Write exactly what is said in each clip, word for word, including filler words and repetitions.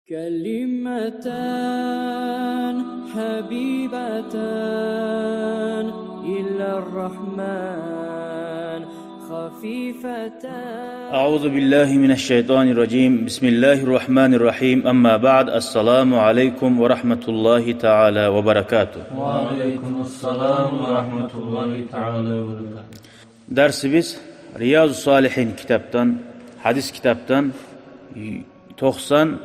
كلمتان حبيبتان إلى الرحمن خفيفتان. أعوذ بالله من الشيطان الرجيم. بسم الله الرحمن الرحيم. أما بعد. السلام عليكم ورحمة الله تعالى وبركاته. وعليكم السلام ورحمة الله تعالى وبركاته. Дарсыбыз Риязу Салихин китапдан, гьадис китапдан, токъсан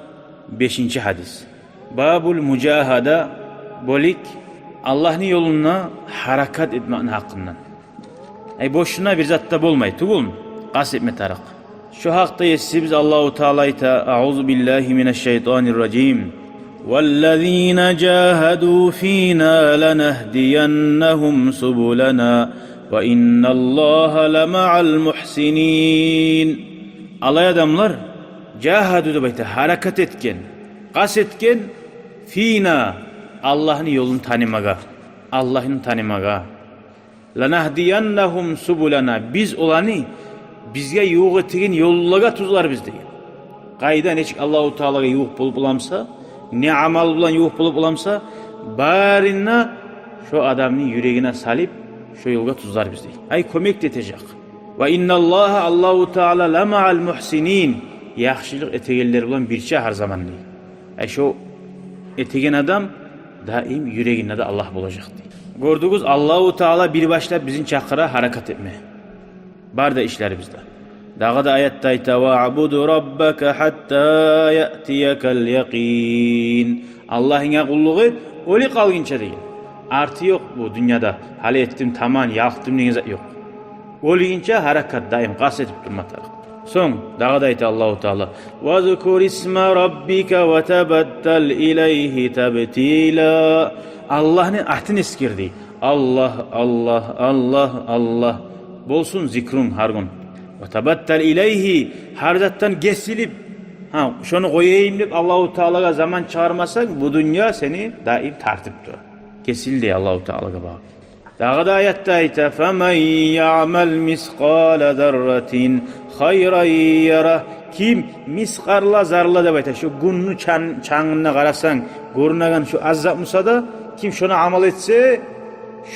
бешинчи гьадис. Бабул мужагьада, бёлюк Аллагьны ёлунда гьаракат этмекни гьакъындан. Ай, бошуна бир зат да болмай, тюгюлмю? Къаст этме тарыкъ. Шо гьакъда Есибиз Аллагьу Таала айта: أعوذ بالله من الشيطان الرجيم. والذين جاهدوا فينا لنهدينهم سبلنا وإن الله لمع المحسنين. Алай адамлар, жагьаду деп айта, гьаракат этген, къаст этген, фина, Аллагьны ёлун танымагъа, Аллагьны танымагъа. Ланагьдияннагьум субулана, биз оланы бизге ювукъ этеген ёллагъа тюзлербиз деген. Къайда, нечик Аллагьу Таалагъа ювукъ болуп боламса, не амал булан ювукъ болуп боламса, барын да шо адамны юрегине салып, шо ёлгъа тюзлербиз дей. Ай, кёмек де этежек. Ва инналлагьа, Аллагьу Таала, ламаал мугьсинин, яхшылыкъ этегенлер булан бирче гьар заман дей. Ай, шо этеген адам даим юрегинде де Аллагь болажакъ дей. Гёрдюгюз, Аллагьу Таала бир башлап бизин чакъыра гьаракат этме. Бар да ишлерибизде. Дагъы да аятда айта: «Ваъбуд раббака хьатта яътиякал якъин». Аллагьынга къуллукъ эт, оьлюп къалгъынча деген. Арты ёкъ бу дюньяда. Гьали этдим, таман, ялкъдым деген зат ёкъ. Оьлгюнче гьаракат, даим къаст этип турма тарыкъ. Сонг дагъы да айта Аллагьу Таала: «Вазкур исма раббика ва табаттал илайгьи табтила». Аллагьны атын эсгер дей. Аллагь, Аллагь, Аллагь, Аллагь. Болсун зикрунг гьар гюн. Ва табаттал илайгьи, гьар затдан гесилип, гьа, шону къояйым деп Аллагьу Таалагъа заман чыгъармасанг, бу дюнья сени даим тартып тура. Гесил дей Аллагьу Таалагъа багъып. Дагъы да аятда айта: «Фаман яъмал мискъала зарратин хайран ярагь». Ким мискъала зарра деп айта, шо гюнню чан-, чангына къарасанг, гёрюнеген шо аз зат буса да, ким шону амал этсе,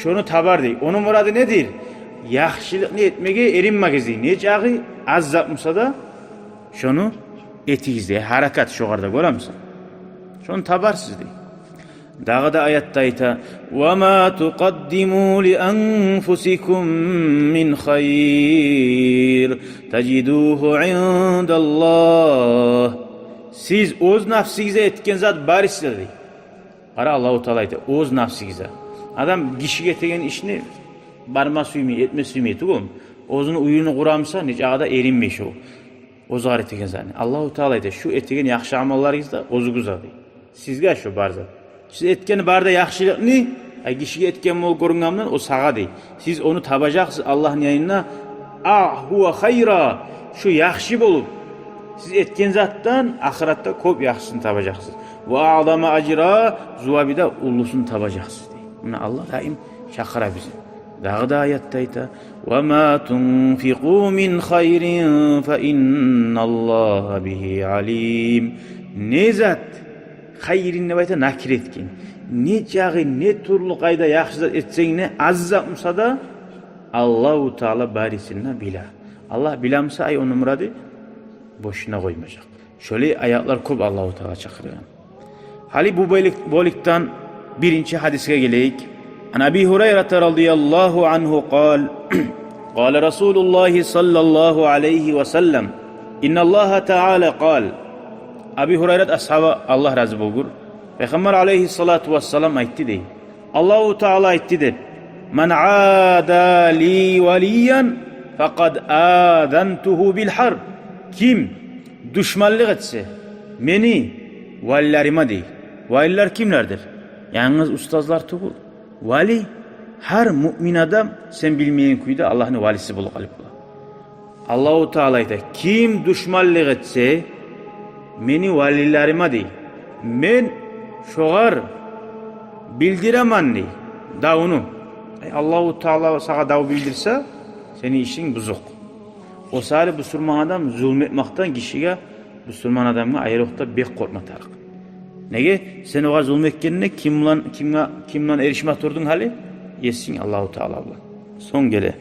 шону табар дей. Ону мурады недир? Яхшылыкъны этмеге эринмегиз дей. Не чакъы аз зат буса да, шону этигиз дей. Гьаракат шогъар да, гёремисен? Шону табарсыз дей. Дагъы да аятда айта: «Ва ма тукъаддиму ли анфусикум мин хайр тажидугьу индаллагь». Сиз оьз нафсигизге этген зат бар эсе дей. Къара, Аллагьу Таала айта, оьз нафсигизге. Адам гишиге этеген ишни барма сюймей, этме сюймей тюгюлмю? Оьзюню уьюню къурамса, нечакъы да эринмей шо оьзюгер этеген затны. Аллагьу Таала айта, шу этеген яхшы амалларыгъыз да оьзюгюзге дей. Сизге шу бар зат. Сиз этген бар да яхшылыкъны, ай, гишиге этген болуп гёрюнгенмен, о сагъа дей. Сиз ону табажакъсыз Аллагьны янында, а, гьува хайра, шу яхшы болуп. Сиз этген затдан ахыратда кёп яхшысын табажакъсыз. Ва аъзама ажра, зувабы да уллусун табажакъсыз дей. Муна Аллагь даим чакъыра бизин. Дагъы да аятда айта: «Ва ма тунфикъу мин хайрин фа инналлагьа бигьи алим». Не зат, хайрин деп айта, накир этген. Не чакъы, не тюрлю къайда яхшы зат этсенг де, аз зат буса да, Аллагьу Таала барысын да биле. Аллагь биле буса, ай, ону мурады бошуна къоймажакъ. Шолай аятлар кёп Аллагьу Таала чакъыргъан. Гьали бу бёлюк-, бёлюкден биринчи гьадисге гелейик. Ан Аби Гьурайрата радияллагьу ангьу къал: къала Расулуллагьи саллаллагьу алайгьи ва саллам: «Инналлагьа таала къал». Аби Гьурайрат асгьаба, Аллагь рази болгъур, Пайхаммар алайгьиссалату вассалам айтды дей. Аллагьу Таала айтды деп: «Ман ада ли валиян факъад азантугьу бил гьарб». Ким душманлыкъ этсе мени валилериме дей. Валилер кимлердир? Янгыз устазлар тюгюл. Вали, гьар муъмин адам сен билмейген кюйде Аллагьны валиси болуп къалып бола. Аллагьу Таала айта: «Ким душманлыкъ этсе мени валилериме, — дей, — мен шогъар билдиремен, — дей, — давну». Ай, Аллагьу Таала сагъа дав билдирсе, сени ишинг бузукъ. О саялы бусурман адам зулму этмекден гишиге, бусурман адамгъа айрокъда бек къоркъма тарыкъ. Неге? Сен огъар зулму этгенде ким булан, кимге, ким булан эришме турдунг гьали? Есинг Аллагьу Таала булан. Сонг геле: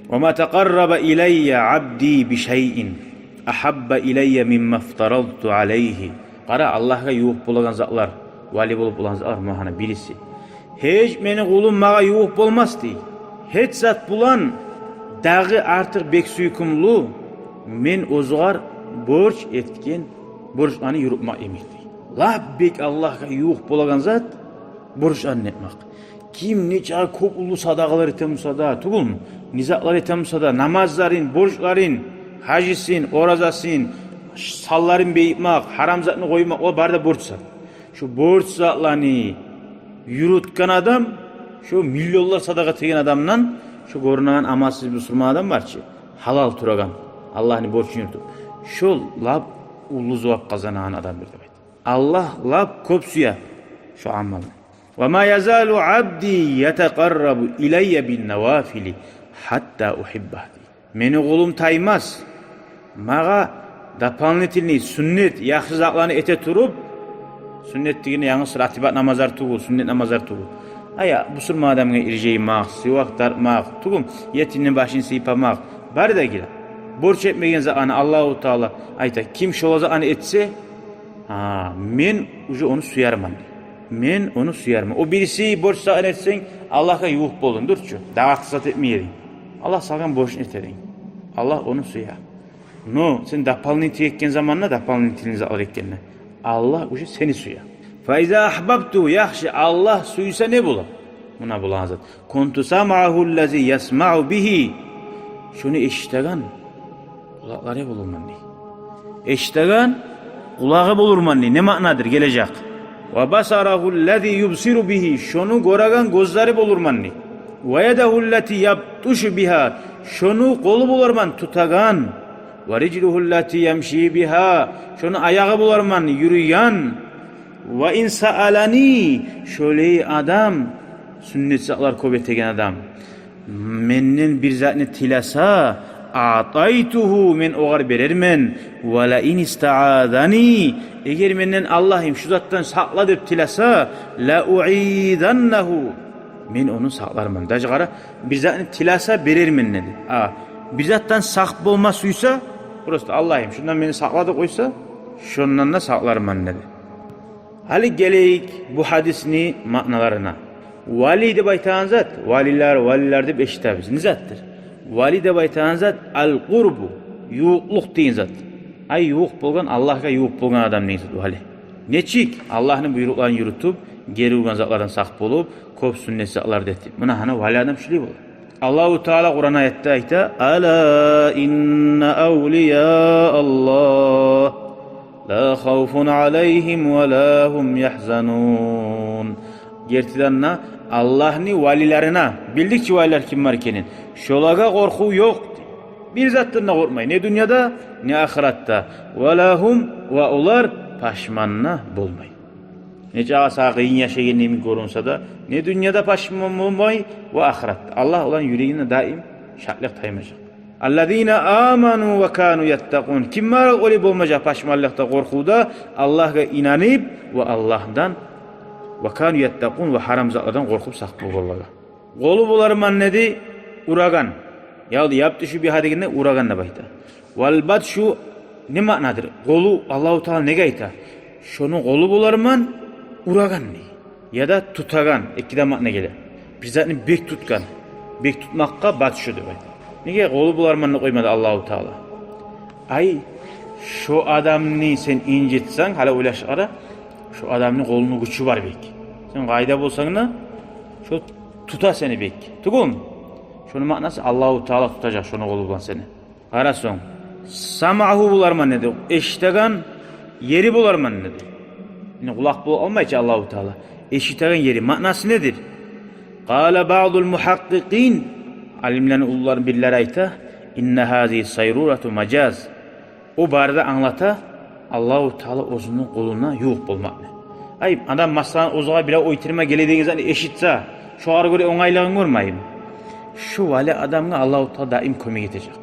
«Ва ма такъарраба илайя абди би шайин агьабба илайя мимма фтаразту алайгьи». Къара, Аллагьгъа ювукъ болагъан затлар, вали болуп болагъан затлар, муна гьана бириси. Гьеч мени къулум магъа ювукъ болмас, дей, гьеч зат булан дагъы артыкъ бек сюйкюмлю мен оьзюгер борч этген борчланы юрютмек йимик, дей. Лап бек Аллагьгъа ювукъ болагъан зат — борчланы этмек. Ким нечакъы кёп уллу садагъалар этген буса да, тюгюлмю, не затлар этген буса да, намазларын, борчларын, гьажисын, оразасын, санларын бегитмек, гьарам затны къоймакъ, о бары да борч зат. Шо борч затланы юрютген адам, шо миллионлар садагъа этеген адамдан, шо гёрюнеген амалсыз бусурман адам бар чы, гьалал турагъан, Аллагьны борчун юрютюп, шо лап уллу зувап къазанагъан адамдыр деп айта. Аллагь лап кёп сюе шо амалны. «Ва ма язалу абди ятакъаррабу илайя бин навафили гьатта угьиббагь», дей. Мени къулум таймас магъа дополнительный, сюннет, яхшы затланы эте туруп, сюннет дегенде янгыз ратибат намазлар тюгюл, сюннет намазлар тюгюл. Ай, бусурман адамгъа иржаймакъ, сивак тартмакъ, тюгюлмю, етимни башын сыйпамакъ, бары да геле. Борч этмеген затланы Аллагьу Таала айта, ким шо затланы этсе, гьа, мен уже ону сюермен, дей. Мен ону сюермен. О бириси борч затланы этсенг, Аллагьгъа ювукъ болдунг, дюр чю, дагъы артыкъ зат этмей эдинг. Аллагь салгъан борчну эте эдинг. Аллагь ону сюе. Но сен дополнительный этген заманда, дополнительный затлар этгенде, Аллагь уже сени сюе. «Фа иза агьбабту», яхшы, Аллагь сюйсе не бола? Муна болагъан зат. «Кунту самъагьу ллази ясмаъу бигьи». Шону эшитеген къулакълары болурман, дей. Эшитеген къулагъы болурман, дей. Не маънадыр гележек? «Ва басарагьу ллази юбсиру бигьи». Шону гёреген гёзлери болурман, дей. «Ва ядагьу ллати ябтушу бигьа». Шону къолу боларман тутагъан. «Ва рижлугьу ллати ямши бигьа». Шону аягъы боларман юрюйген. «Ва ин саалани», шолай адам, сюннет затлар кёп этеген адам, менден бир затны тилесе, «аътайтугьу», мен огъар берермен. «Ва ла ин истаазани», эгер менден, Аллагьым, шу затдан сакъла деп тилесе, «ла уизаннагьу», мен ону сакъларман. Даже къара, бир затны тилесе, берермен деди. А бир затдан сакъ болма сюйсе, просто, «Аллагьым, шундан мени сакъла», — деп къойса, шондан да сакъларман деди. Гьали гелейик бу гьадисни маъналарына. Вали деп айтагъан зат, валилер, валилер деп эшитебиз. Не затдыр? Вали деп айтагъан зат ал-къурбу, ювукълукъ деген зат. Ай, ювукъ болгъан, Аллагьгъа ювукъ болгъан адам деген зат вали. Нечик? Аллагьны буйрукъларын юрютюп, гери ургъан затлардан сакъ болуп, кёп сюннет затлар да этип. Муна гьана вали адам шулай бола. Аллагьу Таала Къуран аятда айта: «Ала инна авлия Аллагь ла хавфун алайгьим ва ла гьум ягьзанун». Гертиден де, Аллагьны валилерине, билдик чи валилер ким бар экенин, шолагъа къоркъув ёкъ, дей. Бир затдан да къоркъмай, не дюньяда, не ахыратда. «Ва ла гьум», ва олар пашман да болмай. Нечакъы сагъа къыйын яшайгъан йимик гёрюнсе де, не дюньяда пашман болмай, ва ахыратда. Аллагь оланы юрегине даим шатлыкъ таймажакъ. «Аллазина аману ва кану яттакъун». Ким бар олай болмажакъ пашманлыкъда, къоркъувда, Аллагьгъа инанып ва Аллагьдан, ва кану яттакъун, ва гьарам затлардан къоркъуп сакъ болгъанлагъа. Къолу боларман деди урагъан. Яъни ябтишу бигьа дегенде урагъан деп айта. Вал батшу не маънадыр? Къолу Аллагьу Таала неге айта? Шону къолу боларман урагъан дей. Яда тутагъан, эки де маъна геле. Бир затны бек тутгъан. Бек тутмакъгъа батшу деп айта. Неге къолу боларман деп къоймады Аллагьу Таала? Ай, шо адамны сен инжитсенг, гьали ойлашып къара, шо адамны къолуну гючю бар бек. Сен къайда болсанг да, шо тута сени бек. Тюгюлмю? Шону маънасы, Аллагьу Таала тутажакъ шону къолу булан сени. Къара сонг. Самъагьу боларман деди. Эшитеген ери боларман деди. Яни къулакъ болуп къалмай чы Аллагьу Таала. Эшитеген ери. Маънасы недир? Къала баъдул мугьакъкъикъин. Алимлени уллулары бирлери айта: инна гьазигьи сайрурату мажаз. О бары да англата Аллагьу Таала оьзюню къулуна ювукъ болмакъны. Ай, адам, масала, оьзюне бирев оьйтюрме геле деген затны эшитсе, шогъар гёре онгайлыгъын гёрмейми? Шо вали адамгъа Аллагьу Таала даим кёмек этежек.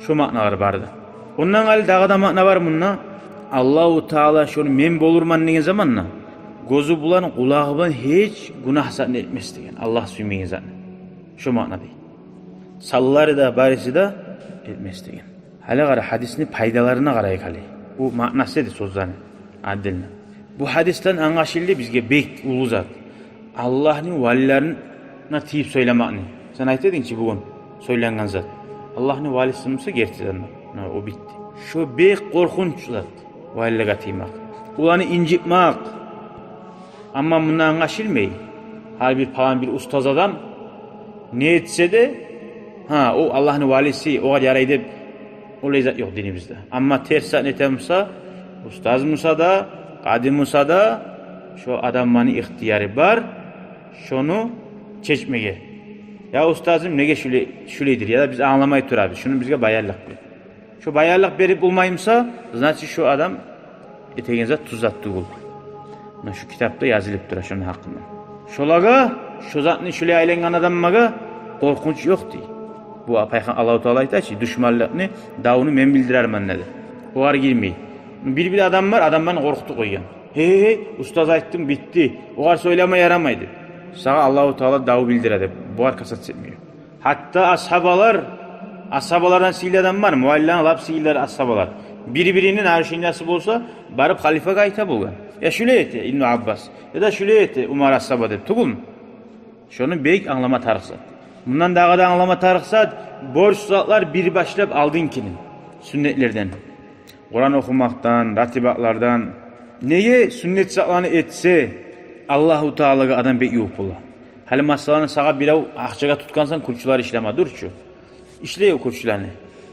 Шо маъналар бары да. Ондан къайры дагъы да маъна бар мунда. Аллагьу Таала шону мен болурман деген заманда, Гёзю булан, къулагъы булан гьеч гюнагь затны этмес деген. Аллагь сюймейген затны. Шо маъна дей. Санлары да, бариси де этмес деген. Гьали къара, гьадисни пайдаларына къарайыкъ гьали. Бу маънасы эди сёзлени отдельно. Бу гьадисден англашылды бизге бек уллу зат. Аллагьны валилерине тийип сёйлемекни. Сен айта эдинг чи бугюн сёйленген зат. Аллагьны валиси буса гертиден де. Муна о битди. Шо бек къоркъунч зат. Валилеге тиймек. Оланы инжитмек. Амма мундан англашылмай. Гьар бир палан бир устаз адам не этсе де, гьа, о Аллагьны валиси, огъар ярай деп, олай зат ёкъ динибизде. Амма терс затны этген буса, устаз буса да, къади буса да, шо адамланы ихтияры бар шону чечмеге. Я устазым, неге шулай, шулайдыр, я да биз англамай турабыз, шуну бизге баянлыкъ бер. Шо баянлыкъ берип болмай буса, значит, шо адам этеген зат тюз зат тюгюл. Муна шу китапда язылып тура шону гьакъында. Шолагъа, шо затны шулай айлангъан адамлагъа къоркъунч ёкъ дей. Бу пайхам-, Аллагьу Таала айта чы, душманлыкъны, давну мен билдирермен деди. Огъар гирмей. Бир-бир адам бар, адамланы къоркъутуп къойгъан. Гьей, гьей, гьей, устаз айтды, битди. Огъар сёйлеме ярамай деп. Сагъа Аллагьу Таала дав билдире деп. Бугъар касаться этмей. Гьатта асгьабалар, асгьабалардан сыйлы адам бар, муаллимлер лап сыйлылар асгьабалар. Бир-бирини нарушениясы болса, барып халифагъа айта болгъан. Я шулай эте Ибну Аббас, я да шулай эте Умар асгьаба деп тюгюлмю? Шону бек англама тарыкъ зат. Мундан дагъы да англама тарыкъ зат, борч затлар бир башлап алдынгкини, сюннетлерден. Къуран охумакъдан, ратибатлардан. Неге сюннет затланы этсе, Аллагьу Таалагъа адам бек ювукъ бола. Гьали масала, сагъа бирев акъчагъа тутгъансан, кюрчюлер ишлеме, дюр чю. Ишлей о кюрчюлени.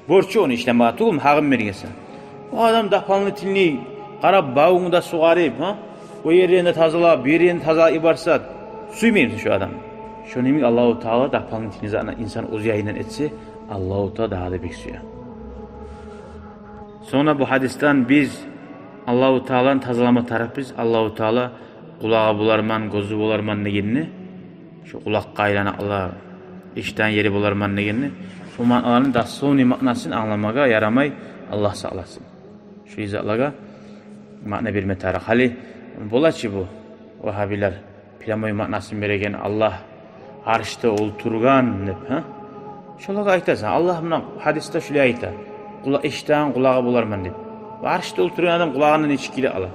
Борчу ону ишлемеге, тюгюлмю, гьакъын бергенсен. О адам дополнительный къарап, бавунгну да сугъарып, гьа? О ерлерин де тазалап, бу ерин де тазалап йиберсе, сюймеймисен шо адамны? Шону йимик Аллагьу Таала дополнительный затны инсан оьз янындан этсе, Аллагьу Таала дагъы да бек сюе. Сонг да бу гьадисден биз Аллагьу Тааланы тазалама тарыкъбыз. Аллагьу Таала къулагъы боларман, гёзю боларман дегенни, шо къулакъгъа айланакъла, эшитеген ери боларман дегенни, шо маъналаны дословный маънасын англамагъа ярамай, Аллагь сакъласын. Шо затларгъа маъна берме тарыкъ. Гьали бола чы бу вагьабилер прямой маънасын береген, Аллагь аршда олтургъан деп, гьа? Шолагъа айтасан, Аллагь муна гьадисде шулай айта, къула-, эшитеген къулагъы боларман деп. Аршда олтургъан адам къулагъына нечик гире ала?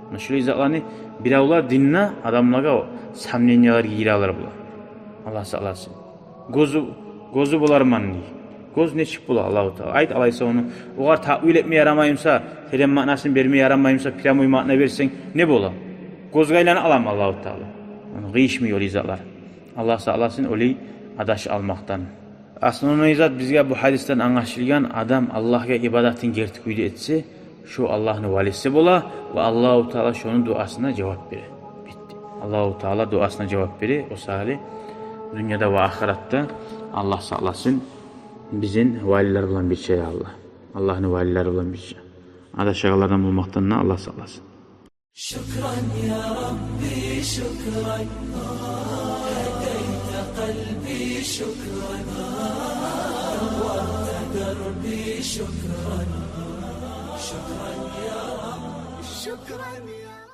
Муна шулай затланы биревлер динде адамлагъа сомнениялар гире алар бола. Аллагь сакъласын. Гёзю, гёзю боларман дей. Гёз нечик бола, Аллагьу Таала? Айт, алайса, ону огъар таъвил этме ярамаймыса, терен маънасын берме ярамаймыса, прямой маъна берсенг, не бола? Гёзге айлана аламы Аллагьу Таала? Ону къыйышмай олай затлар. Аллагь сакъласын олай адашып къалмакъдан. Основной зат бизге бу гьадисден англашылгъан: адам Аллагьгъа ибадатын герти кюйде этсе, шо Аллагьны валиси бола ва Аллагьу Таала шону дуасына жавап бере. Битди. Аллагьу Таала дуасына жавап бере, о саялы дюньяда ва ахыратда, Аллагь сакъласын, бизин валилер булан бирче, я Аллагь. Аллагьны валилери булан бирче. Адашагъанлардан болмакъдан да Аллагь сакъласын. شكرا يا ربي، شكرا. هديت قلبي، شكرا. نورت دربي، شكرا. شكرا يا رب، شكرا يا